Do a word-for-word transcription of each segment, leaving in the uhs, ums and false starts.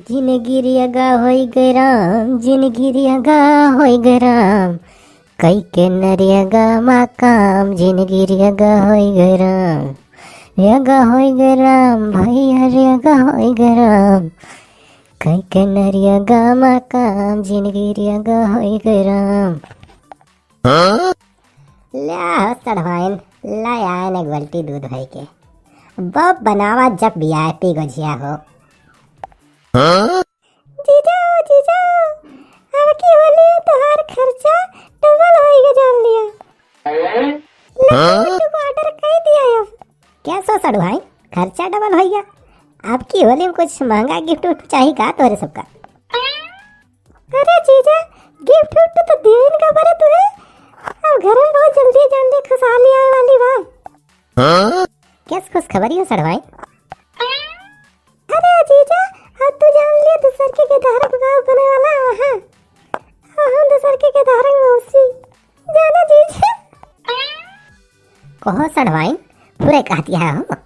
जिनगी रियगा होई गए राम, जिनगी रियगा होई गए राम, कई के नरियगा मा काम, जिनगी रियगा होई गए राम, रियगा होई गए राम, भैया रियगा होई गए राम, कई के नरियगा मा काम, जिनगी रियगा होई गए राम। ल्या हो सढ़वाइन, ल्या आयन एक बाल्टी दूध भई के। बब बनावा जब वीआईपी गोझिया हो। जीजा ओ जीजा, अब की होली में तोहार खर्चा डबल होई के जान लिया। लड्डू वड्डू को ऑर्डर कर दिया अब। क्या सो सड़ू भाई, खर्चा डबल होई गया? अब की होली में कुछ महंगा गिफ्ट उफ्ट चाही का तोहरे सबका? अरे जीजा, गिफ्ट उफ्ट तो देन का बरे तुहे। अब घर में बहुत जल्दी जान ले खुशहाली आवे वाली बा। क्या खुशखबरी हो सड़ू भाई? अरे जीजा, अब तू जान लिया दूसर के गेदहरा के बाप बने वाला है। हाँ, हाँ, दूसर के गेदहरा के मौसी। जाना जीजा। कहो सड़वाइन, पूरे कहती है हो।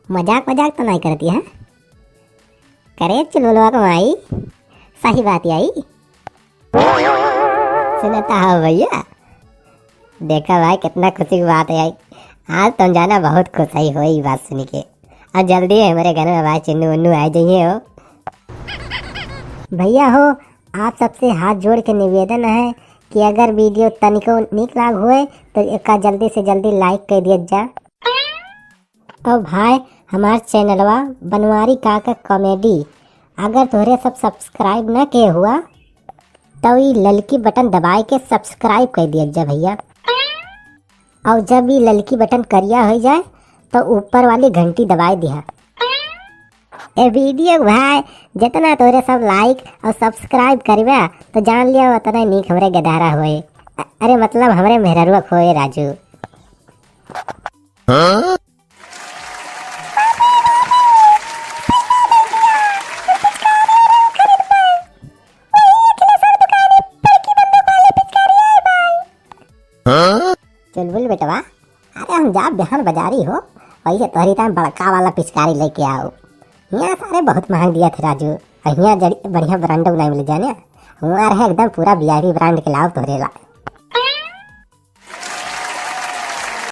मजाक मजाक तो नहीं करती है। करे चुलबुलवा को माई, सही बात आई। सुनता हो भैया, देखा भाई कितना खुशी की बात है। आज तुम जाना बहुत खुश है हो ई बात सुन के। और जल्दी ही हमारे घर में भाई चिन्नू उन्नू आ जाइए हो। भैया हो, आप सबसे हाथ जोड़ के निवेदन है कि अगर वीडियो तनिको निक लाग होए तो एका जल्दी से जल्दी लाइक कर दिया जा। तो भाई हमार चैनलवा बनवारी काका कॉमेडी अगर तोहरे सब सब्सक्राइब न किए हुआ तो ई ललकी बटन दबाए के सब्सक्राइब कर दिया जा भैया। और जब ई ललकी बटन करिया हो जाए तो ऊपर वाली घंटी दबाए दिया। ए वीडियो भाई जितना तोहरे सब लाइक और सब्सक्राइब करबे तो जान लिया उतना नीक हमरे गेदहरा होए। अ-, अरे मतलब हमरे मेहररुआ होए राजू। चुलबुल बेटवा, अरे हम जाब बिहान बाजारी हो, वही से तोहरी तान बड़का वाला पिचकारी लेके आओ। यहाँ सारे बहुत महंग दिया थे राजू, और यहाँ जड़ी बढ़िया ब्रांड नहीं मिले जाने। हमार है एकदम पूरा वीआईपी ब्रांड के लाओ तोहरे ला।